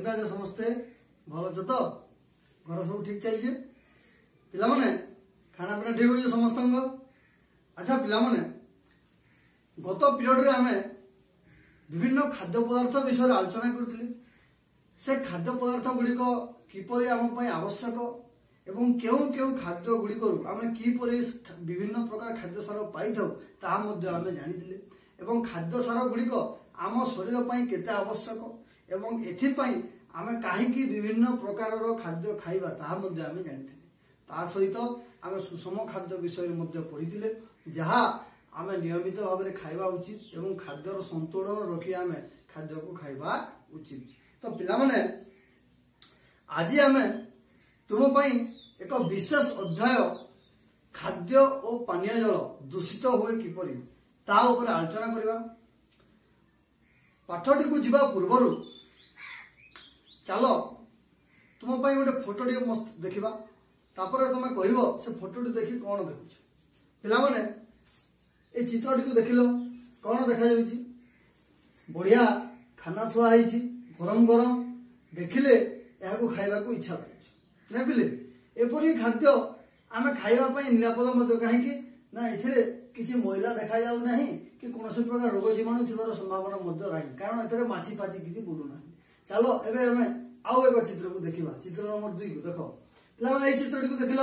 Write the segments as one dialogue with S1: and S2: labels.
S1: କେମିତି ଅଛ ସମସ୍ତେ? ଭଲ ଅଛ ତ? ଘର ସବୁ ଠିକ ଚାଲିଛି? ପିଲାମାନେ ଖାନା ପିନା ଠିକ ହଉଛି ସମସ୍ତଙ୍କ? ଆଚ୍ଛା ପିଲାମାନେ, ଗତ ପିରିୟଡ଼ରେ ଆମେ ବିଭିନ୍ନ ଖାଦ୍ୟ ପଦାର୍ଥ ବିଷୟରେ ଆଲୋଚନା କରିଥିଲେ। ସେ ଖାଦ୍ୟ ପଦାର୍ଥ ଗୁଡ଼ିକ କିପରି ଆମ ପାଇଁ ଆବଶ୍ୟକ ଏବଂ କେଉଁ କେଉଁ ଖାଦ୍ୟ ଗୁଡ଼ିକରୁ ଆମେ କିପରି ବିଭିନ୍ନ ପ୍ରକାର ଖାଦ୍ୟ ସାର ପାଇଥାଉ ତାହା ମଧ୍ୟ ଆମେ ଜାଣିଥିଲେ, ଏବଂ ଖାଦ୍ୟ ସାର ଗୁଡ଼ିକ ଆମ ଶରୀର ପାଇଁ କେତେ ଆବଶ୍ୟକ ଏବଂ ଏଥିପାଇଁ ଆମେ କାହିଁକି ବିଭିନ୍ନ ପ୍ରକାରର ଖାଦ୍ୟ ଖାଇବା ତାହା ମଧ୍ୟ ଆମେ ଜାଣିଥିଲେ। ତା ସହିତ ଆମେ ସୁଷମ ଖାଦ୍ୟ ବିଷୟରେ ମଧ୍ୟ ପଢ଼ିଥିଲେ, ଯାହା ଆମେ ନିୟମିତ ଭାବରେ ଖାଇବା ଉଚିତ ଏବଂ ଖାଦ୍ୟର ସନ୍ତୁଳନ ରଖି ଆମେ ଖାଦ୍ୟକୁ ଖାଇବା ଉଚିତ। ତ ପିଲାମାନେ, ଆଜି ଆମେ ତୁମ ପାଇଁ ଏକ ବିଶେଷ ଅଧ୍ୟାୟ ଖାଦ୍ୟ ଓ ପାନୀୟ ଜଳ ଦୂଷିତ ହୁଏ କିପରି ତା ଉପରେ ଆଲୋଚନା କରିବା। ପାଠଟିକୁ ଯିବା ପୂର୍ବରୁ ଚାଲ ତୁମ ପାଇଁ ଗୋଟେ ଫଟୋ ଟିକେ ମସ୍ତ ଦେଖିବା, ତାପରେ ତମେ କହିବ ସେ ଫଟୋଟି ଦେଖି କଣ ଦେଖୁଛ। ପିଲାମାନେ, ଏଇ ଚିତ୍ରଟିକୁ ଦେଖିଲ, କଣ ଦେଖାଯାଉଛି? ବଢିଆ ଖାନା ଥୁଆ ହେଇଛି, ଗରମ ଗରମ, ଦେଖିଲେ ଏହାକୁ ଖାଇବାକୁ ଇଚ୍ଛା ଲାଗୁଛି ନା ପିଲେ? ଏପରି ଖାଦ୍ୟ ଆମେ ଖାଇବା ପାଇଁ ନିରାପଦ ମଧ୍ୟ, କାହିଁକି ନା ଏଥିରେ କିଛି ମଇଳା ଦେଖାଯାଉ ନାହିଁ କି କୌଣସି ପ୍ରକାର ରୋଗ ଜୀବାଣୁ ଥିବାର ସମ୍ଭାବନା ମଧ୍ୟ ନାହିଁ, କାରଣ ଏଥିରେ ମାଛି ଫାଛି କିଛି ବୁଲୁନାହାନ୍ତି। ଚାଲ ଏବେ ଆମେ ଆଉ ଏକ ଚିତ୍ରକୁ ଦେଖିବା, ଚିତ୍ର ନମ୍ବର 2କୁ ଦେଖ। ପିଲାମାନେ, ଏଇ ଚିତ୍ରଟିକୁ ଦେଖିଲ,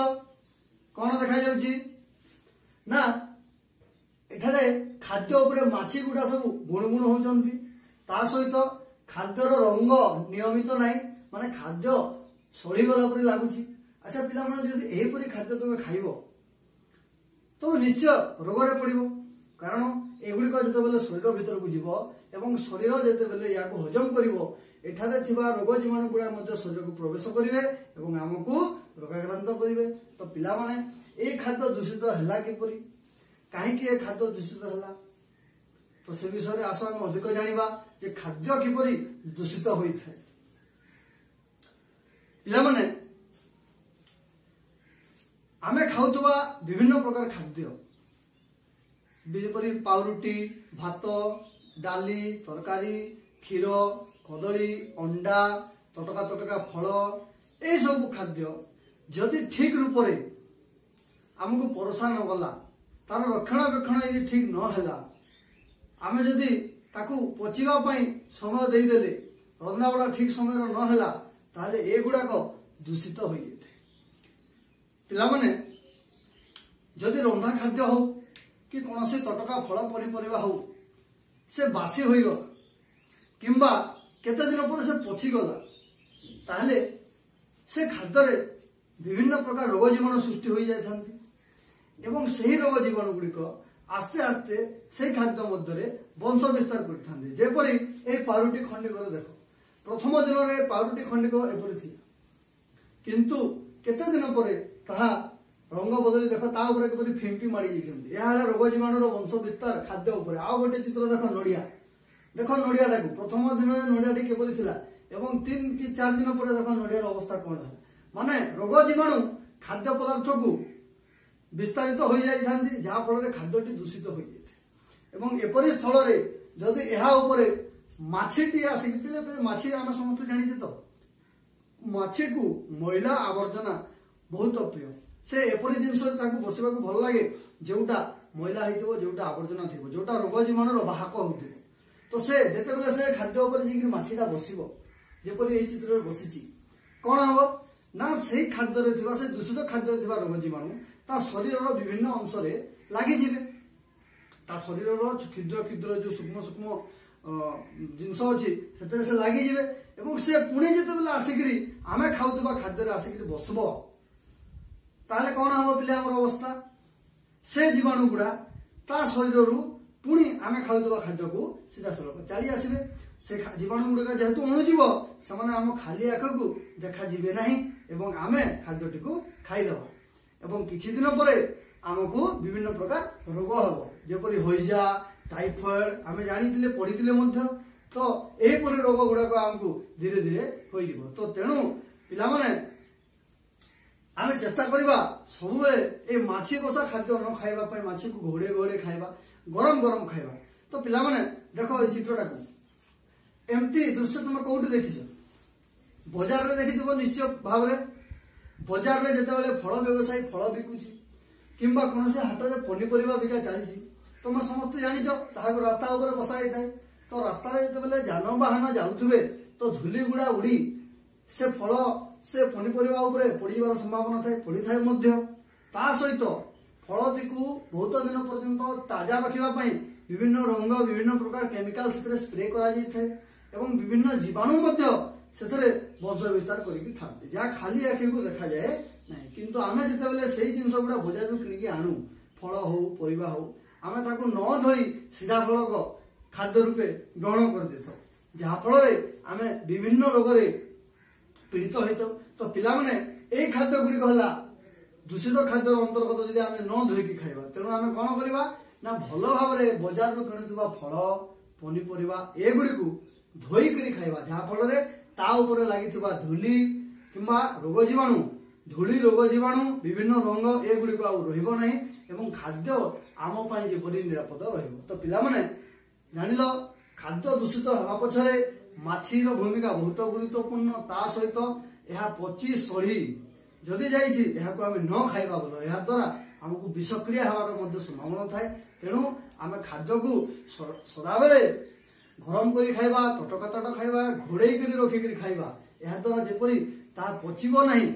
S1: କଣ ଦେଖାଯାଉଛି ନା ଏଠାରେ ଖାଦ୍ୟ ଉପରେ ମାଛି ଗୁଡା ସବୁ ଗୁଣୁ ଗୁଣୁ ହଉଛନ୍ତି। ତା ସହିତ ଖାଦ୍ୟର ରଙ୍ଗ ନିୟମିତ ନାହିଁ, ମାନେ ଖାଦ୍ୟ ସଢ଼ିଗଲା ପରି ଲାଗୁଛି। ଆଚ୍ଛା ପିଲାମାନେ, ଯଦି ଏହିପରି ଖାଦ୍ୟ ତୁମେ ଖାଇବ ତମେ ନିଶ୍ଚୟ ରୋଗରେ ପଡ଼ିବ, କାରଣ ଏଗୁଡ଼ିକ ଯେତେବେଳେ ଶରୀର ଭିତରକୁ ଯିବ ଏବଂ ଶରୀର ଯେତେବେଳେ ଏହାକୁ ହଜମ କରିବ, ଏଠାରେ ଥିବା ରୋଗ ଜୀବାଣୁ ଗୁଡ଼ା ମଧ୍ୟ ଶରୀରକୁ ପ୍ରବେଶ କରିବେ ଏବଂ ଆମକୁ ରୋଗାକ୍ରାନ୍ତ କରିବେ। ତ ପିଲାମାନେ, ଏଇ ଖାଦ୍ୟ ଦୂଷିତ ହେଲା କିପରି, କାହିଁକି ଏ ଖାଦ୍ୟ ଦୂଷିତ ହେଲା, ତ ସେ ବିଷୟରେ ଆସ ଆମେ ଅଧିକ ଜାଣିବା ଯେ ଖାଦ୍ୟ କିପରି ଦୂଷିତ ହୋଇଥାଏ। ପିଲାମାନେ, ଆମେ ଖାଉଥିବା ବିଭିନ୍ନ ପ୍ରକାର ଖାଦ୍ୟ ଯେପରି ପାଉରୁଟି, ଭାତ, ଡାଲି, ତରକାରୀ, କ୍ଷୀର, କଦଳୀ, ଅଣ୍ଡା, ତଟକା ତଟକା ଫଳ, ଏସବୁ ଖାଦ୍ୟ ଯଦି ଠିକ ରୂପରେ ଆମକୁ ପରସା ନ ଗଲା, ତାର ରକ୍ଷଣାବେକ୍ଷଣ ଯଦି ଠିକ ନ ହେଲା, ଆମେ ଯଦି ତାକୁ ପଚିବା ପାଇଁ ସମୟ ଦେଇଦେଲେ, ରନ୍ଧାବଢ଼ା ଠିକ ସମୟରେ ନ ହେଲା, ତାହେଲେ ଏଗୁଡ଼ାକ ଦୂଷିତ ହୋଇଯାଇଥାଏ। ପିଲାମାନେ, ଯଦି ରନ୍ଧା ଖାଦ୍ୟ ହଉ କି କୌଣସି ତଟକା ଫଳ ପନିପରିବା ହଉ, ସେ ବାସି ହୋଇଗଲା କିମ୍ବା କେତେ ଦିନ ପରେ ସେ ପଚିଗଲା, ତାହେଲେ ସେ ଖାଦ୍ୟରେ ବିଭିନ୍ନ ପ୍ରକାର ରୋଗ ଜୀବାଣୁ ସୃଷ୍ଟି ହୋଇଯାଇଥାନ୍ତି ଏବଂ ସେହି ରୋଗ ଜୀବାଣୁ ଗୁଡ଼ିକ ଆସ୍ତେ ଆସ୍ତେ ସେଇ ଖାଦ୍ୟ ମଧ୍ୟରେ ବଂଶ ବିସ୍ତାର କରିଥାନ୍ତି। ଯେପରି ଏଇ ପାଉରୁଟି ଖଣ୍ଡିକର ଦେଖ, ପ୍ରଥମ ଦିନରେ ପାଉରୁଟି ଖଣ୍ଡିକ ଏପରି ଥିଲା, କିନ୍ତୁ କେତେ ଦିନ ପରେ ତାହା ରଙ୍ଗ ବଦଳି ଦେଖ ତା ଉପରେ କିପରି ଫିମ୍ପି ମାଡ଼ି ଯାଇଛନ୍ତି। ଏହା ହେଲା ରୋଗ ଜୀବାଣୁର ବଂଶ ବିସ୍ତାର ଖାଦ୍ୟ ଉପରେ। ଆଉ ଗୋଟେ ଚିତ୍ର ଦେଖ, ନଡ଼ିଆ ଦେଖ, ନଡ଼ିଆଟାକୁ ପ୍ରଥମ ଦିନରେ ନଡ଼ିଆଟି କିପରି ଥିଲା ଏବଂ 3 କି 4 ଦିନ ପରେ ଦେଖ ନଡ଼ିଆର ଅବସ୍ଥା କଣ ହେଲା। ମାନେ ରୋଗ ଜୀବାଣୁ ଖାଦ୍ୟ ପଦାର୍ଥକୁ ବିସ୍ତାରିତ ହୋଇଯାଇଥାନ୍ତି, ଯାହାଫଳରେ ଖାଦ୍ୟଟି ଦୂଷିତ ହୋଇଯାଇଥାଏ। ଏବଂ ଏପରି ସ୍ଥଳରେ ଯଦି ଏହା ଉପରେ ମାଛିଟି ଆସିକି, ପିଲେ ମାଛି ଆମେ ସମସ୍ତେ ଜାଣିଛେ ତ, ମାଛିକୁ ମଇଳା ଆବର୍ଜନା ବହୁତ ପ୍ରିୟ। ସେ ଏପରି ଜିନିଷ ତାକୁ ବସିବାକୁ ଭଲ ଲାଗେ ଯେଉଁଟା ମଇଳା ହେଇଥିବ, ଯେଉଁଟା ଆବର୍ଜନା ଥିବ, ଯେଉଁଟା ରୋଗ ଜୀବାଣୁର ବାହକ ହଉଥିବ। ତ ସେ ଯେତେବେଳେ ସେ ଖାଦ୍ୟ ଉପରେ ଯାଇକିରି ମାଛିଟା ବସିବ, ଯେପରି ଏଇ ଚିତ୍ରରେ ବସିଛି, କଣ ହବ ନା ସେଇ ଖାଦ୍ୟରେ ଥିବା, ସେ ଦୂଷିତ ଖାଦ୍ୟରେ ଥିବା ରୋଗ ଜୀବାଣୁ ତା ଶରୀରର ବିଭିନ୍ନ ଅଂଶରେ ଲାଗିଯିବେ। ତା ଶରୀରର କ୍ଷୁଦ୍ର କ୍ଷୁଦ୍ର ଯୋଉ ସୂକ୍ଷ୍ମ ସୂକ୍ଷ୍ମ ଜିନିଷ ଅଛି ସେଥିରେ ସେ ଲାଗିଯିବେ ଏବଂ ସେ ପୁଣି ଯେତେବେଳେ ଆସିକିରି ଆମେ ଖାଉଥିବା ଖାଦ୍ୟରେ ଆସିକିରି ବସିବ, ତାହେଲେ କଣ ହବ ପିଲା ଆମର ଅବସ୍ଥା? ସେ ଜୀବାଣୁ ଗୁଡା ତା ଶରୀରରୁ ପୁଣି ଆମେ ଖାଉଥିବା ଖାଦ୍ୟକୁ ସିଧାସଳଖ ଚାଲି ଆସିବେ। ସେ ଜୀବାଣୁ ଗୁଡିକ ଯେହେତୁ ଅଣୁଜୀବ, ସେମାନେ ଆମ ଖାଲି ଆଖକୁ ଦେଖାଯିବେ ନାହିଁ ଏବଂ ଆମେ ଖାଦ୍ୟଟିକୁ ଖାଇଦେବା ଏବଂ କିଛି ଦିନ ପରେ ଆମକୁ ବିଭିନ୍ନ ପ୍ରକାର ରୋଗ ହେବ, ଯେପରି ହଇଜା, ଟାଇଫଏଡ, ଆମେ ଜାଣିଥିଲେ ପଢିଥିଲେ ମଧ୍ୟ। ତ ଏହିପରି ରୋଗ ଗୁଡାକ ଆମକୁ ଧୀରେ ଧୀରେ ହୋଇଯିବ। ତ ତେଣୁ ପିଲାମାନେ, ଆମେ ଚେଷ୍ଟା କରିବା ସବୁବେଳେ ଏ ମାଛି ବସା ଖାଦ୍ୟ ନ ଖାଇବା ପାଇଁ, ମାଛିକୁ ଘୋଡ଼େଇ ଘୋଡ଼େଇ ଖାଇବା, ଗରମ ଗରମ ଖାଇବା। ତ ପିଲାମାନେ ଦେଖ ଏଇ ଚିତ୍ରଟାକୁ, ଏମିତି ଦୃଶ୍ୟ ତୁମେ କୋଉଠି ଦେଖିଛ? ବଜାରରେ ଦେଖିଥିବ ନିଶ୍ଚୟ ଭାବରେ, ବଜାରରେ ଯେତେବେଳେ ଫଳ ବ୍ୟବସାୟୀ ଫଳ ବିକୁଛି କିମ୍ବା କୌଣସି ହାଟରେ ପନିପରିବା ବିକା ଚାଲିଛି, ତମେ ସମସ୍ତେ ଜାଣିଛ ତାହାକୁ ରାସ୍ତା ଉପରେ ବସା ହେଇଥାଏ। ତ ରାସ୍ତାରେ ଯେତେବେଳେ ଯାନବାହନ ଯାଉଥିବେ ତ ଧୂଳି ଗୁଡା ଉଡି ସେ ଫଳ ସେ ପନିପରିବା ଉପରେ ପଡ଼ିବାର ସମ୍ଭାବନା ଥାଏ, ପଡ଼ିଥାଏ ମଧ୍ୟ। ତା ସହିତ ଫଳଟିକୁ ବହୁତ ଦିନ ପର୍ଯ୍ୟନ୍ତ ତାଜା ରଖିବା ପାଇଁ ବିଭିନ୍ନ ରଙ୍ଗ, ବିଭିନ୍ନ ପ୍ରକାର କେମିକାଲ ସେଥିରେ ସ୍ପ୍ରେ କରାଯାଇଥାଏ ଏବଂ ବିଭିନ୍ନ ଜୀବାଣୁ ମଧ୍ୟ ସେଥିରେ ବଂଶ ବିସ୍ତାର କରିକି ଥାନ୍ତି, ଯାହା ଖାଲି ଆଖିକୁ ଦେଖାଯାଏ ନାହିଁ। କିନ୍ତୁ ଆମେ ଯେତେବେଳେ ସେଇ ଜିନିଷ ଗୁଡା ବଜାରରୁ କିଣିକି ଆଣୁ, ଫଳ ହଉ ପରିବା ହଉ, ଆମେ ତାକୁ ନ ଧୋଇ ସିଧାସଳଖ ଖାଦ୍ୟ ରୂପେ ଗ୍ରହଣ କରିଦେଇଥାଉ, ଯାହାଫଳରେ ଆମେ ବିଭିନ୍ନ ରୋଗରେ ପୀଡ଼ିତ ହୋଇଥାଉ। ତ ପିଲାମାନେ, ଏଇ ଖାଦ୍ୟ ଗୁଡ଼ିକ ହେଲା ଦୂଷିତ ଖାଦ୍ୟର ଅନ୍ତର୍ଗତ ଯଦି ଆମେ ନ ଧୋଇକି ଖାଇବା। ତେଣୁ ଆମେ କଣ କରିବା ନା ଭଲ ଭାବରେ ବଜାରରୁ କିଣୁଥିବା ଫଳ ପନିପରିବା ଏଗୁଡ଼ିକୁ ଧୋଇକରି ଖାଇବା, ଯାହାଫଳରେ ତା ଉପରେ ଲାଗିଥିବା ଧୂଳି କିମ୍ବା ରୋଗ ଜୀବାଣୁ, ଧୂଳି ରୋଗ ଜୀବାଣୁ, ବିଭିନ୍ନ ରଙ୍ଗ ଏଗୁଡ଼ିକ ଆଉ ରହିବ ନାହିଁ ଏବଂ ଖାଦ୍ୟ ଆମ ପାଇଁ ଯେପରି ନିରାପଦ ରହିବ। ତ ପିଲାମାନେ ଜାଣିଲ, ଖାଦ୍ୟ ଦୂଷିତ ହେବା ପଛରେ ମାଛିର ଭୂମିକା ବହୁତ ଗୁରୁତ୍ୱପୂର୍ଣ୍ଣ। ତା ସହିତ ଏହା ପଚି ସଢି ଯଦି ଯାଇଛି ଏହାକୁ ଆମେ ନ ଖାଇବା ଭଲ, ଏହାଦ୍ୱାରା ଆମକୁ ବିଷକ୍ରିୟା ହେବାର ମଧ୍ୟ ସମ୍ଭାବନା ଥାଏ। ତେଣୁ ଆମେ ଖାଦ୍ୟକୁ ସଦାବେଳେ ଗରମ କରି ଖାଇବା, ତଟକା ତଟକା ଖାଇବା, ଘୋଡ଼େଇ କରି ରଖିକରି ଖାଇବା, ଏହାଦ୍ୱାରା ଯେପରି ତାହା ପଚିବ ନାହିଁ।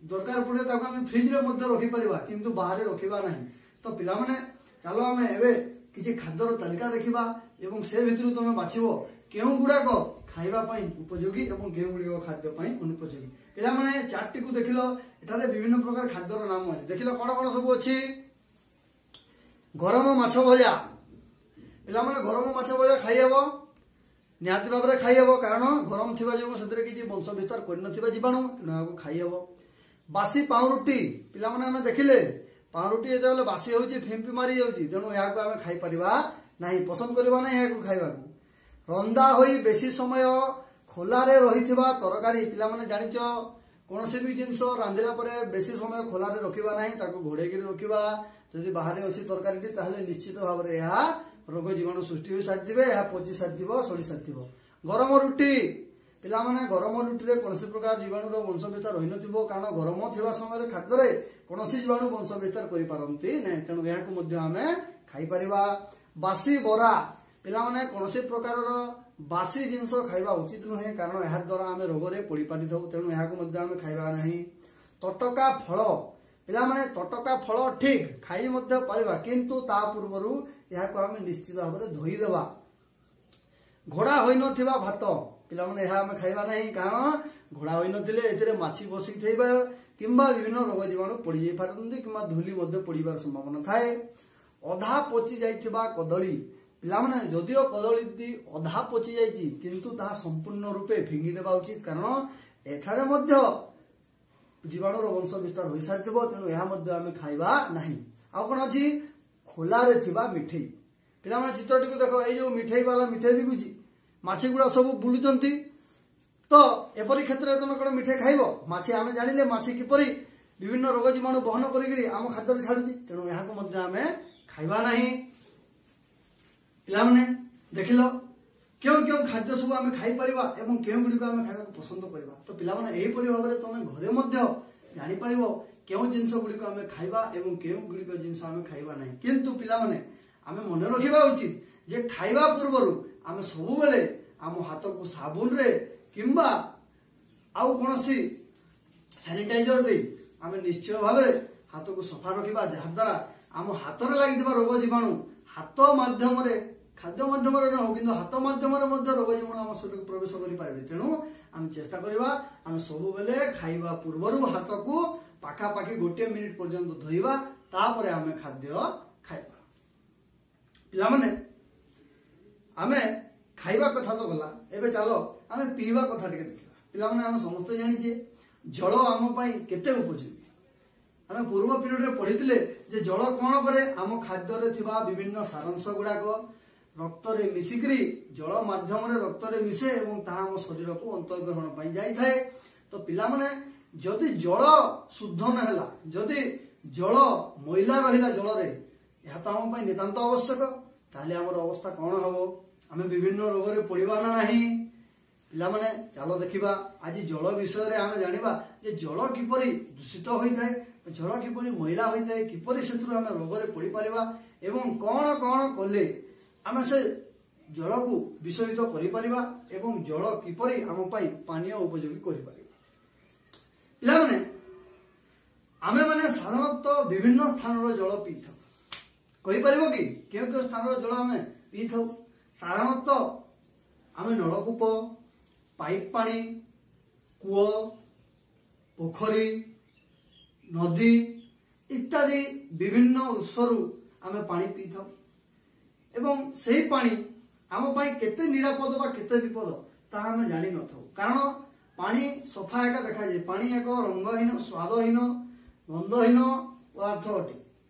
S1: ଦରକାର ପଡ଼ିଲେ ତାକୁ ଆମେ ଫ୍ରିଜରେ ମଧ୍ୟ ରଖିପାରିବା, କିନ୍ତୁ ବାହାରେ ରଖିବା ନାହିଁ। ତ ପିଲାମାନେ, ଚାଲ ଆମେ ଏବେ କିଛି ଖାଦ୍ୟର ତାଲିକା ଦେଖିବା ଏବଂ ସେ ଭିତରୁ ତମେ ବାଛିବ କେଉଁ ଗୁଡାକ ଖାଇବା ପାଇଁ ଉପଯୋଗୀ ଏବଂ କେଉଁ ଗୁଡ଼ିକ ଖାଦ୍ୟ ପାଇଁ ଅନୁପଯୋଗୀ। ପିଲାମାନେ, ଚାର୍ଟଟିକୁ ଦେଖିଲ, ଏଠାରେ ବିଭିନ୍ନ ପ୍ରକାର ଖାଦ୍ୟର ନାମ ଅଛି। ଦେଖିଲ କଣ କଣ ସବୁ ଅଛି? ଗରମ ମାଛ ଭଜା। ପିଲାମାନେ, ଗରମ ମାଛ ଭଜା ଖାଇହେବ? ନିହାତି ଭାବରେ ଖାଇହେବ, କାରଣ ଗରମ ଥିବା ଯୋଗୁଁ ସେଥିରେ କିଛି ବଂଶ ବିସ୍ତାର କରିନଥିବା ଜୀବାଣୁ, ତେଣୁ ଏହାକୁ ଖାଇହେବ। ବାସି ପାଉଁରୁଟି। ପିଲାମାନେ, ଆମେ ଦେଖିଲେ ପାଉଁରୁଟି ଯେତେବେଳେ ବାସି ହେଉଛି ଫିମ୍ପି ମାରି ଯାଉଛି, ତେଣୁ ଏହାକୁ ଆମେ ଖାଇପାରିବା ନାହିଁ, ପସନ୍ଦ କରିବା ନାହିଁ ଏହାକୁ ଖାଇବାକୁ। ରନ୍ଧା ହୋଇ ବେଶୀ ସମୟ ଖୋଲାରେ ରହିଥିବା ତରକାରୀ। ପିଲାମାନେ ଜାଣିଛ, କୌଣସି ବି ଜିନିଷ ରାନ୍ଧିଲା ପରେ ବେଶୀ ସମୟ ଖୋଲାରେ ରଖିବା ନାହିଁ, ତାକୁ ଘୋଡ଼େଇକିରି ରଖିବା। ଯଦି ବାହାରେ ଅଛି ତରକାରୀଟି, ତାହେଲେ ନିଶ୍ଚିତ ଭାବରେ ଏହା ରୋଗ ଜୀବାଣୁ ସୃଷ୍ଟି ହୋଇ ସାରିଥିବେ, ଏହା ପଚି ସାରିଥିବ, ସଢି ସାରିଥିବ। ଗରମ ରୁଟି। ପିଲାମାନେ, ଗରମ ରୁଟିରେ କୌଣସି ପ୍ରକାର ଜୀବାଣୁର ବଂଶ ବିସ୍ତାର ରହିନଥିବ, କାରଣ ଗରମ ଥିବା ସମୟରେ ଖାଦ୍ୟରେ କୌଣସି ଜୀବାଣୁ ବଂଶ ବିସ୍ତାର କରିପାରନ୍ତି ନାହିଁ, ତେଣୁ ଏହାକୁ ମଧ୍ୟ ଆମେ ଖାଇପାରିବା। ବାସି ବରା। ପିଲାମାନେ, କୌଣସି ପ୍ରକାରର ବାସି ଜିନିଷ ଖାଇବା ଉଚିତ ନୁହେଁ, କାରଣ ଏହାଦ୍ୱାରା ଆମେ ରୋଗରେ ପଡ଼ିପାରିଥାଉ, ତେଣୁ ଏହାକୁ ମଧ୍ୟ ଆମେ ଖାଇବା ନାହିଁ। ତଟକା ଫଳ। ପିଲାମାନେ, ତଟକା ଫଳ ଠିକ ଖାଇ ମଧ୍ୟ ପାରିବା, କିନ୍ତୁ ତା ପୂର୍ବରୁ ଏହାକୁ ଆମେ ନିଶ୍ଚିତ ଭାବରେ ଧୋଇଦେବା। ଘୋଡ଼ା ହୋଇନଥିବା ଭାତ। ପିଲାମାନେ, ଏହା ଆମେ ଖାଇବା ନାହିଁ, କାରଣ ଘୋଡ଼ା ହୋଇନଥିଲେ ଏଥିରେ ମାଛି ବସିଥିବା କିମ୍ବା ବିଭିନ୍ନ ରୋଗ ଜୀବାଣୁ ପଡ଼ିଯାଇ ପାରନ୍ତି କିମ୍ବା ଧୂଳି ମଧ୍ୟ ପଡ଼ିବାର ସମ୍ଭାବନା ଥାଏ। ଅଧା ପଚି ଯାଇଥିବା କଦଳୀ। ପିଲାମାନେ, ଯଦିଓ କଦଳୀଟି ଅଧା ପଚି ଯାଇଛି, କିନ୍ତୁ ତାହା ସମ୍ପୂର୍ଣ୍ଣ ରୂପେ ଫିଙ୍ଗି ଦେବା ଉଚିତ, କାରଣ ଏଠାରେ ମଧ୍ୟ ଜୀବାଣୁର ବଂଶ ବିସ୍ତାର ହୋଇସାରିଥିବ, ତେଣୁ ଏହା ମଧ୍ୟ ଆମେ ଖାଇବା ନାହିଁ। ଆଉ କଣ ଅଛି? ଖୋଲାରେ ଥିବା ମିଠେଇ। ପିଲାମାନେ, ଚିତ୍ରଟିକୁ ଦେଖ, ଏଇ ଯୋଉ ମିଠେଇ ବାଲା ମିଠେଇ ବିକୁଛି, ମାଛି ଗୁଡା ସବୁ ବୁଲୁଛନ୍ତି। ତ ଏପରି କ୍ଷେତ୍ରରେ ତମେ କଣ ମିଠେଇ ଖାଇବ? ମାଛି, ଆମେ ଜାଣିଲେ ମାଛି କିପରି ବିଭିନ୍ନ ରୋଗ ଜୀବାଣୁ ବହନ କରିକିରି ଆମ ଖାଦ୍ୟରେ ଛାଡୁଛି, ତେଣୁ ଏହାକୁ ମଧ୍ୟ ଆମେ ଖାଇବା ନାହିଁ। ପିଲାମାନେ ଦେଖିଲ କେଉଁ କେଉଁ ଖାଦ୍ୟ ସବୁ ଆମେ ଖାଇପାରିବା ଏବଂ କେଉଁ ଗୁଡ଼ିକ ଆମେ ଖାଇବାକୁ ପସନ୍ଦ କରିବା। ତ ପିଲାମାନେ, ଏହିପରି ଭାବରେ ତମେ ଘରେ ମଧ୍ୟ ଜାଣିପାରିବ କେଉଁ ଜିନିଷ ଗୁଡ଼ିକ ଆମେ ଖାଇବା ଏବଂ କେଉଁ ଗୁଡ଼ିକ ଜିନିଷ ଆମେ ଖାଇବା ନାହିଁ। କିନ୍ତୁ ପିଲାମାନେ, ଆମେ ମନେ ରଖିବା ଉଚିତ ଯେ ଖାଇବା ପୂର୍ବରୁ ଆମେ ସବୁବେଳେ ଆମ ହାତକୁ ସାବୁନରେ କିମ୍ବା ଆଉ କୌଣସି ସାନିଟାଇଜର ଦେଇ ଆମେ ନିଶ୍ଚୟ ଭାବରେ ହାତକୁ ସଫା ରଖିବା, ଯାହାଦ୍ୱାରା ଆମ ହାତରେ ଲାଗିଥିବା ରୋଗ ଜୀବାଣୁ ହାତ ମାଧ୍ୟମରେ, ଖାଦ୍ୟ ମାଧ୍ୟମରେ ନ ହଉ, କିନ୍ତୁ ହାତ ମାଧ୍ୟମରେ ମଧ୍ୟ ରୋଗ ଜୀବାଣୁ ଆମ ଶରୀରକୁ ପ୍ରବେଶ କରିପାରିବେ। ତେଣୁ ଆମେ ଚେଷ୍ଟା କରିବା ଆମେ ସବୁବେଳେ ଖାଇବା ପୂର୍ବରୁ ହାତକୁ ପାଖାପାଖି 1 ମିନିଟ୍ ପର୍ଯ୍ୟନ୍ତ ଧୋଇବା, ତାପରେ ଆମେ ଖାଦ୍ୟ ଖାଇବା। ପିଲାମାନେ, ଆମେ ଖାଇବା କଥା ତ ଗଲା, ଏବେ ଚାଲ ଆମେ ପିଇବା କଥା ଟିକେ ଦେଖିବା। ପିଲାମାନେ, ଆମେ ସମସ୍ତେ ଜାଣିଛେ ଜଳ ଆମ ପାଇଁ କେତେ ଉପଯୋଗୀ। ଆମେ ପୂର୍ବ ପିରିୟଡରେ ପଢିଥିଲେ ଯେ ଜଳ କଣ କରେ? ଆମ ଖାଦ୍ୟରେ ଥିବା ବିଭିନ୍ନ ସାରାଂଶ ଗୁଡାକ ରକ୍ତରେ ମିଶିକିରି ଜଳ ମାଧ୍ୟମରେ ରକ୍ତରେ ମିଶେ ଏବଂ ତାହା ଆମ ଶରୀରକୁ ଅନ୍ତର୍ଗ୍ରହଣ ପାଇଁ ଯାଇଥାଏ। ତ ପିଲାମାନେ, ଯଦି ଜଳ ଶୁଦ୍ଧ ନହେଲା, ଯଦି ଜଳ ମଇଳା ରହିଲା ଜଳରେ, ଏହା ତ ଆମ ପାଇଁ ନିତାନ୍ତ ଆବଶ୍ୟକ, ତାହେଲେ ଆମର ଅବସ୍ଥା କଣ ହବ? ଆମେ ବିଭିନ୍ନ ରୋଗରେ ପଡ଼ିବା ନା ନାହିଁ? ପିଲାମାନେ, ଚାଲ ଦେଖିବା ଆଜି ଜଳ ବିଷୟରେ ଆମେ ଜାଣିବା ଯେ ଜଳ କିପରି ଦୂଷିତ ହୋଇଥାଏ, ଜଳ କିପରି ମଇଳା ହୋଇଥାଏ, କିପରି ସେଥିରୁ ଆମେ ରୋଗରେ ପଡ଼ିପାରିବା ଏବଂ କ'ଣ କ'ଣ କଲେ ଆମେ ସେ ଜଳକୁ ବିଶୋଧିତ କରିପାରିବା ଏବଂ ଜଳ କିପରି ଆମ ପାଇଁ ପାନୀୟ ଉପଯୋଗୀ କରିପାରିବା। ପିଲାମାନେ, ଆମେମାନେ ସାଧାରଣତଃ ବିଭିନ୍ନ ସ୍ଥାନର ଜଳ ପିଇଥାଉ। କହିପାରିବ କି କେଉଁ କେଉଁ ସ୍ଥାନର ଜଳ ଆମେ ପିଇଥାଉ? ସାଧାରଣତଃ ଆମେ ନଳକୂପ, ପାଇପ୍ ପାଣି, କୂଅ, ପୋଖରୀ, ନଦୀ ଇତ୍ୟାଦି ବିଭିନ୍ନ ଉତ୍ସରୁ ଆମେ ପାଣି ପିଇଥାଉ ଏବଂ ସେହି ପାଣି ଆମ ପାଇଁ କେତେ ନିରାପଦ ବା କେତେ ବିପଦ ତାହା ଆମେ ଜାଣିନଥାଉ। କାରଣ ପାଣି ସଫା ଏକା ଦେଖାଯାଏ, ପାଣି ଏକ ରଙ୍ଗହୀନ, ସ୍ୱାଦହୀନ, ଗନ୍ଧହୀନ ପଦାର୍ଥ ଅଟେ।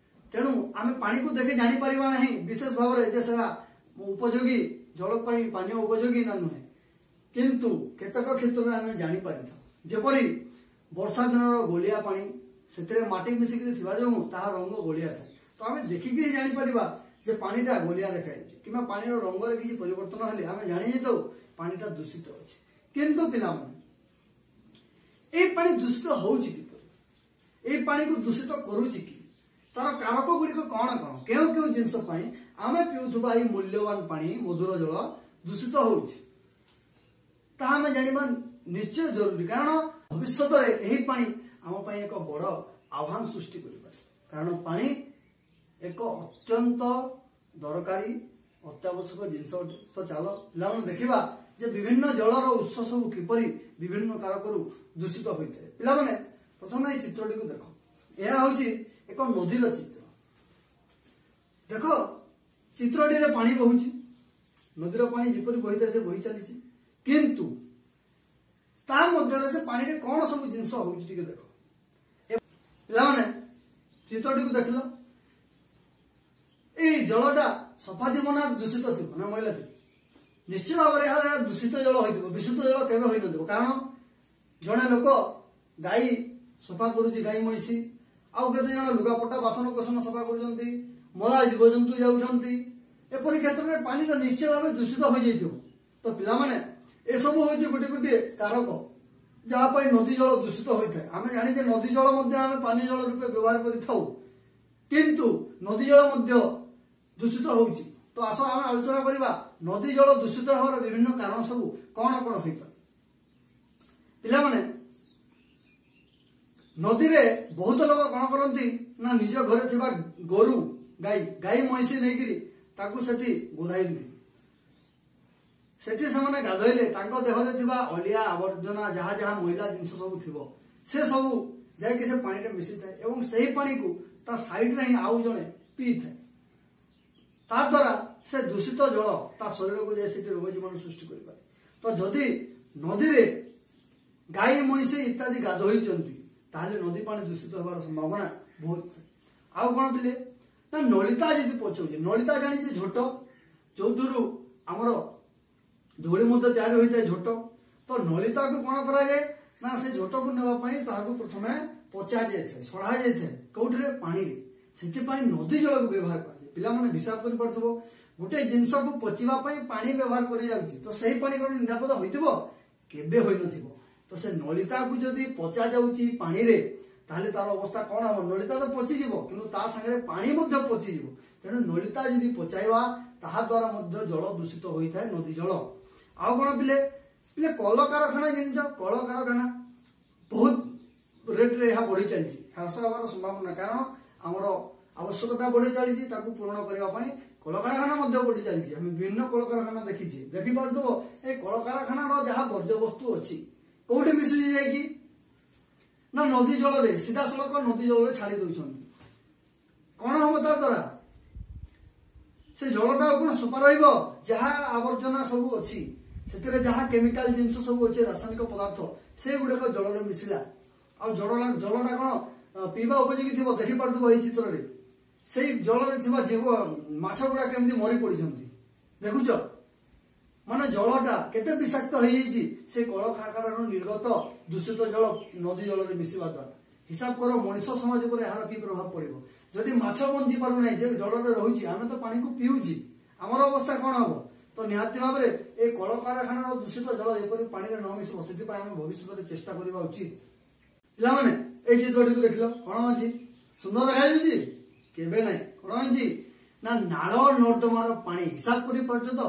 S1: ତେଣୁ ଆମେ ପାଣିକୁ ଦେଖି ଜାଣିପାରିବା ନାହିଁ ବିଶେଷ ଭାବରେ ଯେ ସେଟା ଉପଯୋଗୀ, ଜଳ ପାଇଁ ପାନୀୟ ଉପଯୋଗୀ ନା ନୁହେଁ। କିନ୍ତୁ କେତେକ କ୍ଷେତ୍ରରେ ଆମେ ଜାଣିପାରିଥାଉ, ଯେପରି ବର୍ଷା ଦିନର ଗୋଳିଆ ପାଣି, ସେଥିରେ ମାଟି ମିଶିକିରି ଥିବା ଯୋଗୁଁ ତାହା ରଙ୍ଗ ଗୋଳିଆ ଥାଏ। ତ ଆମେ ଦେଖିକି ଜାଣିପାରିବା ଯେ ପାଣିଟା ଗୋଳିଆ ଦେଖାଯାଉଛି କିମ୍ବା ପାଣିର ରଙ୍ଗରେ କିଛି ପରିବର୍ତ୍ତନ ହେଲେ ଆମେ ଜାଣିଯାଇଥାଉ ପାଣିଟା ଦୂଷିତ ଅଛି। କିନ୍ତୁ ପିଲାମାନେ, ଏଇ ପାଣି ଦୂଷିତ ହଉଛି କିପରି? ଏଇ ପାଣିକୁ ଦୂଷିତ କରୁଛି କି? ତାର କାରକ ଗୁଡ଼ିକ କଣ କଣ? କେଉଁ କେଉଁ ଜିନିଷ ପାଇଁ ଆମେ ପିଉଥିବା ଏଇ ମୂଲ୍ୟବାନ ପାଣି, ମଧୁର ଜଳ ଦୂଷିତ ହଉଛି, ତାହା ଆମେ ଜାଣିବା ନିଶ୍ଚୟ ଜରୁରୀ। କାରଣ ଭବିଷ୍ୟତରେ ଏହି ପାଣି ଆମ ପାଇଁ ଏକ ବଡ଼ ଆହ୍ୱାନ ସୃଷ୍ଟି କରିପାରେ। କାରଣ ପାଣି ଏକ ଅତ୍ୟନ୍ତ ଦରକାରୀ, ଅତ୍ୟାବଶ୍ୟକ ଜିନିଷ ଅଟେ। ତ ଚାଲ ପିଲାମାନେ ଦେଖିବା ଯେ ବିଭିନ୍ନ ଜଳର ଉତ୍ସ ସବୁ କିପରି ବିଭିନ୍ନ କାରକରୁ ଦୂଷିତ ହୋଇଥାଏ। ପିଲାମାନେ, ପ୍ରଥମେ ଏହି ଚିତ୍ରଟିକୁ ଦେଖ। ଏହା ହେଉଛି ଏକ ନଦୀର ଚିତ୍ର। ଦେଖ, ଚିତ୍ରଟିରେ ପାଣି ବହୁଛି, ନଦୀର ପାଣି ଯେପରି ବହିଥାଏ ସେ ବହି ଚାଲିଛି, କିନ୍ତୁ ତା ମଧ୍ୟରେ ସେ ପାଣିରେ କଣ ସବୁ ଜିନିଷ ହଉଛି ଟିକେ ଦେଖ। ପିଲାମାନେ, ଚିତ୍ରଟିକୁ ଦେଖିଲ, ଏଇ ଜଳଟା ସଫା ଥିବ ନା ଦୂଷିତ ଥିବ ନା ମଇଳା ଥିବ? ନିଶ୍ଚିତ ଭାବରେ ଏହା ଦୂଷିତ ଜଳ ହୋଇଥିବ, ବିଶୁଦ୍ଧ ଜଳ କେବେ ହୋଇନଥିବ। କାରଣ ଜଣେ ଲୋକ ଗାଈ ସଫା କରୁଛି, ଗାଈ ମଇଁଷି, ଆଉ କେତେ ଜଣ ଲୁଗାପଟା ବାସନ କୁସନ ସଫା କରୁଛନ୍ତି, ମଳା ଜୀବଜନ୍ତୁ ଯାଉଛନ୍ତି। ଏପରି କ୍ଷେତ୍ରରେ ପାଣିଟା ନିଶ୍ଚୟ ଭାବେ ଦୂଷିତ ହୋଇଯାଇଥିବ। ତ ପିଲାମାନେ, ଏସବୁ ହଉଛି ଗୋଟିଏ ଗୋଟିଏ କାରକ ଯାହା ପାଇଁ ନଦୀ ଜଳ ଦୂଷିତ ହୋଇଥାଏ। ଆମେ ଜାଣିଛେ ନଦୀ ଜଳ ମଧ୍ୟ ଆମେ ପାନୀୟ ଜଳ ରୂପେ ବ୍ୟବହାର କରିଥାଉ, କିନ୍ତୁ ନଦୀ ଜଳ ମଧ୍ୟ ଦୂଷିତ ହଉଛି। ତ ଆସ ଆମେ ଆଲୋଚନା କରିବା ନଦୀ ଜଳ ଦୂଷିତ ହେବାର ବିଭିନ୍ନ କାରଣ ସବୁ କଣ କଣ ହୋଇପାରେ। ପିଲାମାନେ, ନଦୀରେ ବହୁତ ଲୋକ କଣ କରନ୍ତି ନା ନିଜ ଘରେ ଥିବା ଗୋରୁ ଗାଈ ମଇଁଷି ନେଇକିରି ତାକୁ ସେଠି ଗୋଧାଇନ୍ତି। ସେଠି ସେମାନେ ଗାଧୋଇଲେ ତାଙ୍କ ଦେହରେ ଥିବା ଅଳିଆ ଆବର୍ଜନା, ଯାହା ଯାହା ମଇଳା ଜିନିଷ ସବୁ ଥିବ, ସେ ସବୁ ଯାଇକି ସେ ପାଣିରେ ମିଶିଥାଏ ଏବଂ ସେହି ପାଣିକୁ ତା ସାଇଡରେ ହିଁ ଆଉ ଜଣେ ପିଇଥାଏ। ତା ଦ୍ୱାରା ସେ ଦୂଷିତ ଜଳ ତା ଶରୀରକୁ ଯାଇ ସେଠି ରୋଗ ଜୀବାଣୁ ସୃଷ୍ଟି କରିପାରେ। ତ ଯଦି ନଦୀରେ ଗାଈ ମଇଁଷି ଇତ୍ୟାଦି ଗାଧୋଇଛନ୍ତି, ତାହେଲେ ନଦୀ ପାଣି ଦୂଷିତ ହେବାର ସମ୍ଭାବନା ବହୁତ ଥାଏ। ଆଉ କଣ ପିଲେ ନା ନଳିତା ଯଦି ପଚଉଛି, ନଳିତା ଜାଣିଛି ଝୋଟ, ଯୋଉଥିରୁ ଆମର ଧୂଳି ମଧ୍ୟ ତିଆରି ହୋଇଥାଏ ଝୋଟ। ତ ନଳିତାକୁ କଣ କରାଯାଏ ନା ସେ ଝୋଟକୁ ନେବା ପାଇଁ ତାହାକୁ ପ୍ରଥମେ ପଚା ଯାଇଥାଏ, ସଢା ଯାଇଥାଏ, କୋଉଠିରେ? ପାଣିରେ। ସେଥିପାଇଁ ନଦୀ ଜଳକୁ ବ୍ୟବହାର କରାଯାଏ। ପିଲାମାନେ ହିସାବ କରିପାରୁଥିବ, ଗୋଟେ ଜିନିଷକୁ ପଚିବା ପାଇଁ ପାଣି ବ୍ୟବହାର କରାଯାଉଛି, ତ ସେଇ ପାଣି କଣ ନିରାପଦ ହୋଇଥିବ? କେବେ ହୋଇନଥିବ। ତ ସେ ନଳିତାକୁ ଯଦି ପଚା ଯାଉଛି ପାଣିରେ, ତାହେଲେ ତାର ଅବସ୍ଥା କଣ ହବ? ନଳିତା ତ ପଚିଯିବ, କିନ୍ତୁ ତା ସାଙ୍ଗରେ ପାଣି ମଧ୍ୟ ପଚିଯିବ। ତେଣୁ ନଳିତା ଯଦି ପଚାଇବା, ତାହା ଦ୍ୱାରା ମଧ୍ୟ ଜଳ ଦୂଷିତ ହୋଇଥାଏ, ନଦୀ ଜଳ। ଆଉ କଣ ପିଲେ? ପିଲେ, କଳକାରଖାନା ଜିନିଷ, କଳକାରଖାନା ବହୁତ ରେଟରେ ଏହା ବଢି ଚାଲିଛି, ହ୍ରାସ ହେବାର ସମ୍ଭାବନା। କାରଣ ଆମର ଆବଶ୍ୟକତା ବଢି ଚାଲିଛି, ତାକୁ ପୂରଣ କରିବା ପାଇଁ କଳକାରଖାନା ମଧ୍ୟ ବଢି ଚାଲିଛି। ଆମେ ବିଭିନ୍ନ କଳକାରଖାନା ଦେଖିଛେ, ଦେଖିପାରୁଥିବ ଏ କଳକାରଖାନାର ଯାହା ବର୍ଜ୍ୟବସ୍ତୁ ଅଛି କୋଉଠି ମିଶୁଛି ଯାଇକି ନା ନଦୀ ଜଳରେ, ସିଧାସଳଖ ନଦୀ ଜଳରେ ଛାଡି ଦଉଛନ୍ତି। କଣ ହବ ତା ଦ୍ୱାରା? ସେ ଜଳଟା ଆଉ କଣ ସଫା ରହିବ? ଯାହା ଆବର୍ଜନା ସବୁ ଅଛି ସେଥିରେ, ଯାହା କେମିକାଲ ଜିନିଷ ସବୁ ଅଛି, ରାସାୟନିକ ପଦାର୍ଥ, ସେଗୁଡିକ ଜଳରେ ମିଶିଲା, ଆଉ ଜଳଟା କଣ ପିଇବା ଉପଯୋଗୀ ଥିବ? ଦେଖିପାରୁଥିବ ଏଇ ଚିତ୍ରରେ ସେଇ ଜଳରେ ଥିବା ଜୀବ ମାଛ ଗୁଡା କେମିତି ମରି ପଡିଛନ୍ତି, ଦେଖୁଛ? ମାନେ ଜଳଟା କେତେ ବିଷାକ୍ତ ହେଇଯାଇଛି ସେ କଳକାରଖାନାରୁ ନିର୍ଗତ ଦୂଷିତ ଜଳ ନଦୀ ଜଳରେ ମିଶିବା ଦ୍ୱାରା। ହିସାବ କର ମଣିଷ ସମାଜ ଉପରେ ଏହାର କି ପ୍ରଭାବ ପଡିବ। ଯଦି ମାଛ ବଞ୍ଚି ପାରୁନାହିଁ ଯେ ଜଳରେ ରହୁଛି, ଆମେ ତ ପାଣିକୁ ପିଉଛି, ଆମର ଅବସ୍ଥା କଣ ହବ? ତ ନିହାତି ଭାବରେ ଏ କଳକାରଖାନାର ଦୂଷିତ ଜଳ ଯେପରି ପାଣିରେ ନ ମିଶିବ, ସେଥିପାଇଁ ଆମେ ଭବିଷ୍ୟତରେ ଚେଷ୍ଟା କରିବା ଉଚିତ। ପିଲାମାନେ, ଏଇ ଚିତ୍ରଟିକୁ ଦେଖିଲ, କଣ ଅଛି? ସୁନ୍ଦର ଦେଖାଯାଉଛି? କେବେ ନାହିଁ। କଣ ହେଇଛି ନା ନାଳ ନର୍ଦ୍ଦମାର ପାଣି। ହିସାବ କରିପାରୁଛ ତ?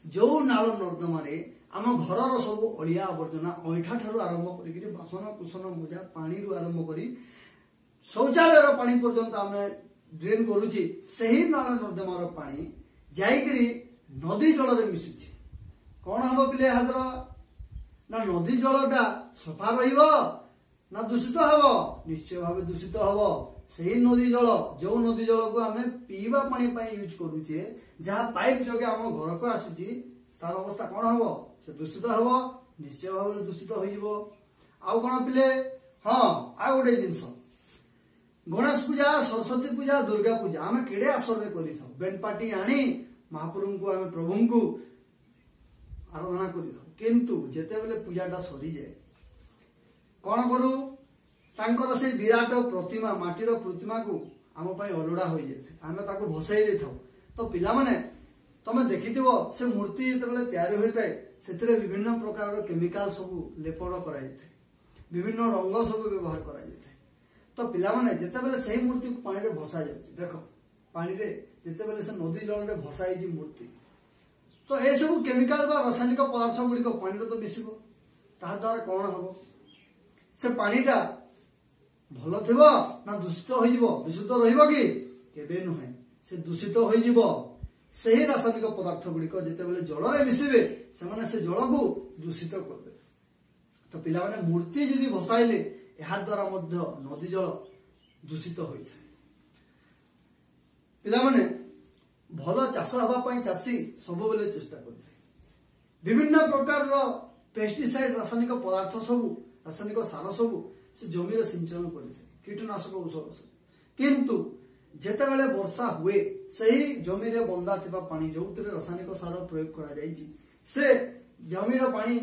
S1: ଯୋଉ ନାଳ ନର୍ଦ୍ଦମାରେ ଆମ ଘରର ସବୁ ଅଳିଆ ଆବର୍ଜନା, ଅଇଁଠା ଠାରୁ ଆରମ୍ଭ କରିକିରି ବାସନ କୁସନ ମଜା ପାଣିରୁ ଆରମ୍ଭ କରି ଶୌଚାଳୟର ପାଣି ପର୍ଯ୍ୟନ୍ତ ଆମେ ଡ୍ରେନ୍ କରୁଛି, ସେହି ନାଳ ନର୍ଦ୍ଦମାର ପାଣି ଯାଇକିରି ନଦୀ ଜଳରେ ମିଶୁଛି। କଣ ହବ ପିଲେ ଏହାଦ୍ୱାରା? ନା ନଦୀ ଜଳଟା ସଫା ରହିବ ନା ଦୂଷିତ ହବ? ନିଶ୍ଚୟ ଭାବେ ଦୂଷିତ ହବ। ସେହି ନଦୀ ଜଳ, ଯୋଉ ନଦୀ ଜଳକୁ ଆମେ ପିଇବା ପାଣି ପାଇଁ ୟୁଜ୍ କରୁଛେ, ଯାହା ପାଇପ୍ ଯୋଗେ ଆମ ଘରକୁ ଆସୁଛି, ତାର ଅବସ୍ଥା କଣ ହବ? ସେ ଦୂଷିତ ହବ, ନିଶ୍ଚୟ ଭାବରେ ଦୂଷିତ ହୋଇଯିବ। ଆଉ କଣ ପିଲେ? ହଁ, ଆଉ ଗୋଟେ ଜିନିଷ, ଗଣେଶ ପୂଜା, ସରସ୍ୱତୀ ପୂଜା, ଦୁର୍ଗା ପୂଜା ଆମେ କେଡେ ଆସରରେ କରିଥାଉ। ବେଣ୍ଡ ପାର୍ଟି ଆଣି ମହାପ୍ରଭୁଙ୍କୁ, ଆମେ ପ୍ରଭୁଙ୍କୁ ଆରାଧନା କରିଥାଉ। କିନ୍ତୁ ଯେତେବେଳେ ପୂଜାଟା ସରିଯାଏ, କଣ କରୁ? ତାଙ୍କର ସେଇ ବିରାଟ ପ୍ରତିମା, ମାଟିର ପ୍ରତିମାକୁ ଆମ ପାଇଁ ଅଲୋଡ଼ା ହୋଇଯାଇଥାଏ, ଆମେ ତାକୁ ଭସେଇ ଦେଇଥାଉ। ତ ପିଲାମାନେ, ତମେ ଦେଖିଥିବ ସେ ମୂର୍ତ୍ତି ଯେତେବେଳେ ତିଆରି ହୋଇଥାଏ, ସେଥିରେ ବିଭିନ୍ନ ପ୍ରକାରର କେମିକାଲ ସବୁ ଲେପନ କରାଯାଇଥାଏ, ବିଭିନ୍ନ ରଙ୍ଗ ସବୁ ବ୍ୟବହାର କରାଯାଇଥାଏ। ତ ପିଲାମାନେ, ଯେତେବେଳେ ସେଇ ମୂର୍ତ୍ତିକୁ ପାଣିରେ ଭସା ଯାଉଛି, ଦେଖ, ପାଣିରେ ଯେତେବେଳେ ସେ ନଦୀ ଜଳରେ ଭସା ହେଇଛି ମୂର୍ତ୍ତି, ତ ଏସବୁ କେମିକାଲ ବା ରାସାୟନିକ ପଦାର୍ଥ ଗୁଡ଼ିକ ପାଣିରେ ତ ମିଶିବ। ତାହା ଦ୍ୱାରା କଣ ହବ? ସେ ପାଣିଟା ଭଲ ଥିବ ନା ଦୂଷିତ ହୋଇଯିବ? ବିଶୁଦ୍ଧ ରହିବ କି? କେବେ ନୁହେଁ, ସେ ଦୂଷିତ ହୋଇଯିବ। ସେହି ରାସାୟନିକ ପଦାର୍ଥ ଗୁଡ଼ିକ ଯେତେବେଳେ ଜଳରେ ମିଶିବେ, ସେମାନେ ସେ ଜଳକୁ ଦୂଷିତ କରିବେ। ତ ପିଲାମାନେ, ମୂର୍ତ୍ତି ଯଦି ଭସାଇଲେ, ଏହା ଦ୍ୱାରା ମଧ୍ୟ ନଦୀ ଜଳ ଦୂଷିତ ହୋଇଥାଏ। ପିଲାମାନେ, ଭଲ ଚାଷ ହେବା ପାଇଁ ଚାଷୀ ସବୁବେଳେ ଚେଷ୍ଟା କରିଥାଏ। ବିଭିନ୍ନ ପ୍ରକାରର ପେଷ୍ଟିସାଇଡ୍, ରାସାୟନିକ ପଦାର୍ଥ ସବୁ, ରାସାୟନିକ ସାର ସବୁ ସେ ଜମିରେ ସିଞ୍ଚନ କରିଥାଏ, କୀଟନାଶକ ଔଷଧ ସବୁ। କିନ୍ତୁ ଯେତେବେଳେ ବର୍ଷା ହୁଏ, ସେହି ଜମିରେ ବନ୍ଧା ଥିବା ପାଣି, ଯୋଉଥିରେ ରାସାୟନିକ ସାର ପ୍ରୟୋଗ କରାଯାଇଛି, ସେ ଜମିର ପାଣି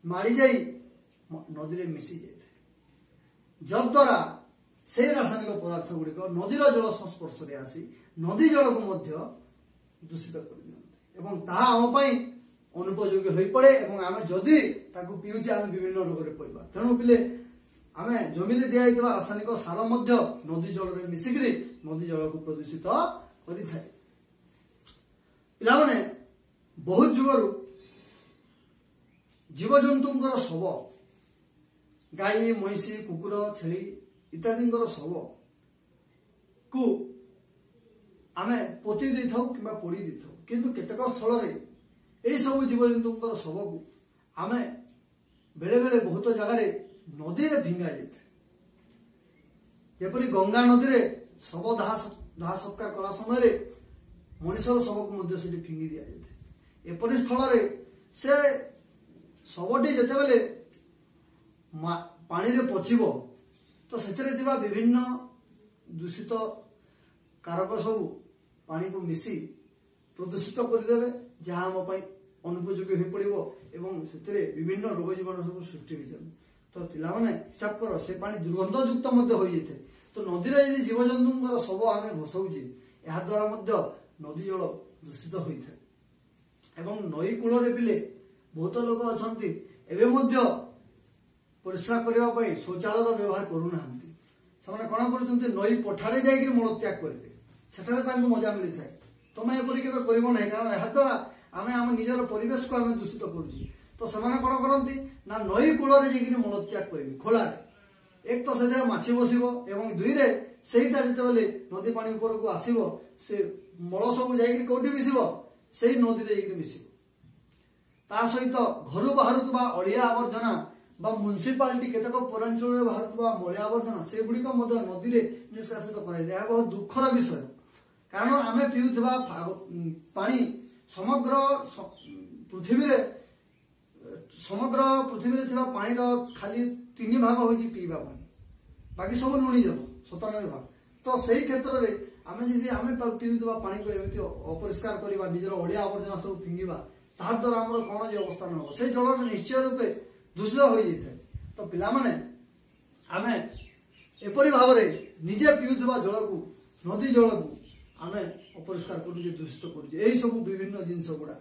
S1: ମାଡ଼ି ଯାଇ ନଦୀରେ ମିଶି ଯାଇଥାଏ, ଯଦ୍ୱାରା ସେଇ ରାସାୟନିକ ପଦାର୍ଥ ଗୁଡ଼ିକ ନଦୀର ଜଳ ସଂସ୍ପର୍ଶରେ ଆସି ନଦୀ ଜଳକୁ ମଧ୍ୟ ଦୂଷିତ କରିଦିଅନ୍ତି ଏବଂ ତାହା ଆମ ପାଇଁ ଅନୁପଯୋଗୀ ହୋଇପଡ଼େ ଏବଂ ଆମେ ଯଦି ତାକୁ ପିଉଛେ, ଆମେ ବିଭିନ୍ନ ରୋଗରେ ପଡ଼ିବା। ତେଣୁ ପିଲେ, ଆମେ ଜମିରେ ଦିଆଯାଇଥିବା ରାସାୟନିକ ସାର ମଧ୍ୟ ନଦୀ ଜଳରେ ମିଶିକିରି ନଦୀ ଜଳକୁ ପ୍ରଦୂଷିତ କରିଥାଏ। ପିଲାମାନେ, ବହୁତ ଯୁଗରୁ ଜୀବଜନ୍ତୁଙ୍କର ଶବ, ଗାଈ, ମଇଁଷି, କୁକୁର, ଛେଳି ଇତ୍ୟାଦିଙ୍କର ଶବକୁ ଆମେ ପୋତି ଦେଇଥାଉ କିମ୍ବା ପୋଡ଼ି ଦେଇଥାଉ। କିନ୍ତୁ କେତେକ ସ୍ଥଳରେ ଏଇସବୁ ଜୀବଜନ୍ତୁଙ୍କର ଶବକୁ ଆମେ ବେଳେ ବେଳେ ବହୁତ ଜାଗାରେ ନଦୀରେ ଫିଙ୍ଗା ଯାଇଥାଏ। ଯେପରି ଗଙ୍ଗା ନଦୀରେ ଶବ ଦାହ ସତ୍କାର କଲା ସମୟରେ ମଣିଷର ଶବକୁ ମଧ୍ୟ ସେଠି ଫିଙ୍ଗି ଦିଆଯାଇଥାଏ। ଏପରି ସ୍ଥଳରେ ସେ ଶବଟି ଯେତେବେଳେ ପାଣିରେ ପଚିବ, ତ ସେଥିରେ ଥିବା ବିଭିନ୍ନ ଦୂଷିତ କାରକ ସବୁ ପାଣିକୁ ମିଶି ପ୍ରଦୂଷିତ କରିଦେବେ, ଯାହା ଆମ ପାଇଁ ଅନୁପଯୋଗୀ ହୋଇପଡ଼ିବ ଏବଂ ସେଥିରେ ବିଭିନ୍ନ ରୋଗ ଜୀବାଣୁ ସବୁ ସୃଷ୍ଟି ହୋଇଯାନ୍ତି। ତ ପିଲାମାନେ, ହିସାବ କର, ସେ ପାଣି ଦୁର୍ଗନ୍ଧଯୁକ୍ତ ମଧ୍ୟ ହୋଇଯାଇଥାଏ। ତ ନଦୀରେ ଯଦି ଜୀବଜନ୍ତୁଙ୍କର ଶବ ଆମେ ଭସଉଛେ, ଏହାଦ୍ୱାରା ମଧ୍ୟ ନଦୀ ଜଳ ଦୂଷିତ ହୋଇଥାଏ। ଏବଂ ନଈ କୂଳରେ ପିଲେ ବହୁତ ଲୋକ ଅଛନ୍ତି, ଏବେ ମଧ୍ୟ ପରିସ୍ରା କରିବା ପାଇଁ ଶୌଚାଳୟର ବ୍ୟବହାର କରୁନାହାନ୍ତି। ସେମାନେ କଣ କରୁଛନ୍ତି? ନଈ ପଠାରେ ଯାଇକି ମଳତ୍ୟାଗ କରିବେ, ସେଠାରେ ତାଙ୍କୁ ମଜା ମିଳିଥାଏ। ତମେ ଏପରି କେବେ କରିବ ନାହିଁ, କାରଣ ଏହାଦ୍ୱାରା ଆମେ ଆମ ନିଜର ପରିବେଶକୁ ଆମେ ଦୂଷିତ କରୁଛେ। ତ ସେମାନେ କଣ କରନ୍ତି ନା ନଈ କୂଳରେ ଯାଇକିରି ମଳତ୍ୟାଗ କରିବେ ଖୋଲାରେ। ଏକ ତ ସେଥିରେ ମାଛି ବସିବ ଏବଂ ଦୁଇରେ ସେଇଟା ଯେତେବେଳେ ନଦୀ ପାଣି ଉପରକୁ ଆସିବ, ସେ ମଳ ସବୁ ଯାଇକିରି କୋଉଠି ମିଶିବ? ସେଇ ନଦୀରେ ଯାଇକିରି ମିଶିବ। ତା ସହିତ ଘରୁ ବାହାରୁଥିବା ଅଳିଆ ଆବର୍ଜନା ବା ମ୍ୟୁନିସିପାଲିଟି କେତେକ ପୌରାଞ୍ଚଳରେ ବାହାରୁଥିବା ମଇଳା ଆବର୍ଜନା, ସେଗୁଡ଼ିକ ମଧ୍ୟ ନଦୀରେ ନିଷ୍କାସିତ କରାଯାଏ। ଏହା ବହୁତ ଦୁଃଖର ବିଷୟ, କାରଣ ଆମେ ପିଉଥିବା ପାଣି ସମଗ୍ର ପୃଥିବୀରେ ଥିବା ପାଣିର ଖାଲି 3 ଭାଗ ହେଉଛି ପିଇବା ପାଣି, ବାକି ସବୁ ଲୁଣି ଜଳ, 97 ଭାଗ। ତ ସେଇ କ୍ଷେତ୍ରରେ ଆମେ ଯଦି ଆମେ ପିଉଥିବା ପାଣିକୁ ଏମିତି ଅପରିଷ୍କାର କରିବା, ନିଜର ଅଳିଆ ଆବର୍ଜନା ସବୁ ଫିଙ୍ଗିବା, ତାହା ଦ୍ୱାରା ଆମର କଣ ଯେ ଅବସ୍ଥା ନ ହେବ? ସେଇ ଜଳଟା ନିଶ୍ଚୟ ରୂପେ ଦୂଷିତ ହୋଇଯାଇଥାଏ। ତ ପିଲାମାନେ, ଆମେ ଏପରି ଭାବରେ ନିଜେ ପିଉଥିବା ଜଳକୁ, ନଦୀ ଜଳକୁ ଆମେ ଅପରିଷ୍କାର କରୁଛେ, ଦୂଷିତ କରୁଛେ। ଏଇ ସବୁ ବିଭିନ୍ନ ଜିନିଷ ଗୁଡା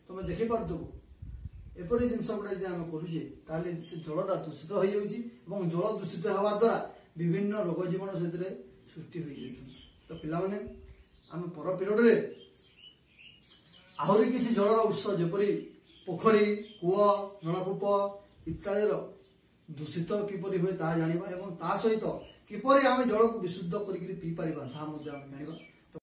S1: ତୁମେ ଦେଖିପାରୁଥିବ, ଏପରି ଜିନିଷ ଗୁଡ଼ା ଯଦି ଆମେ କରୁଛେ, ତାହେଲେ ସେ ଜଳଟା ଦୂଷିତ ହୋଇଯାଉଛି ଏବଂ ଜଳ ଦୂଷିତ ହେବା ଦ୍ୱାରା ବିଭିନ୍ନ ରୋଗ ଜୀବାଣୁ ସେଥିରେ ସୃଷ୍ଟି ହୋଇଯାଉଛନ୍ତି। ତ ପିଲାମାନେ, ଆମେ ପର ପିରିୟଡ଼ରେ ଆହୁରି କିଛି ଜଳର ଉତ୍ସ ଯେପରି ପୋଖରୀ, କୂଅ, ନଳକୂପ ଇତ୍ୟାଦିର ଦୂଷିତ କିପରି ହୁଏ ତାହା ଜାଣିବା ଏବଂ ତା ସହିତ କିପରି ଆମେ ଜଳକୁ ବିଶୁଦ୍ଧ କରିକିରି ପିଇପାରିବା ତାହା ମଧ୍ୟ ଆମେ ଜାଣିବା।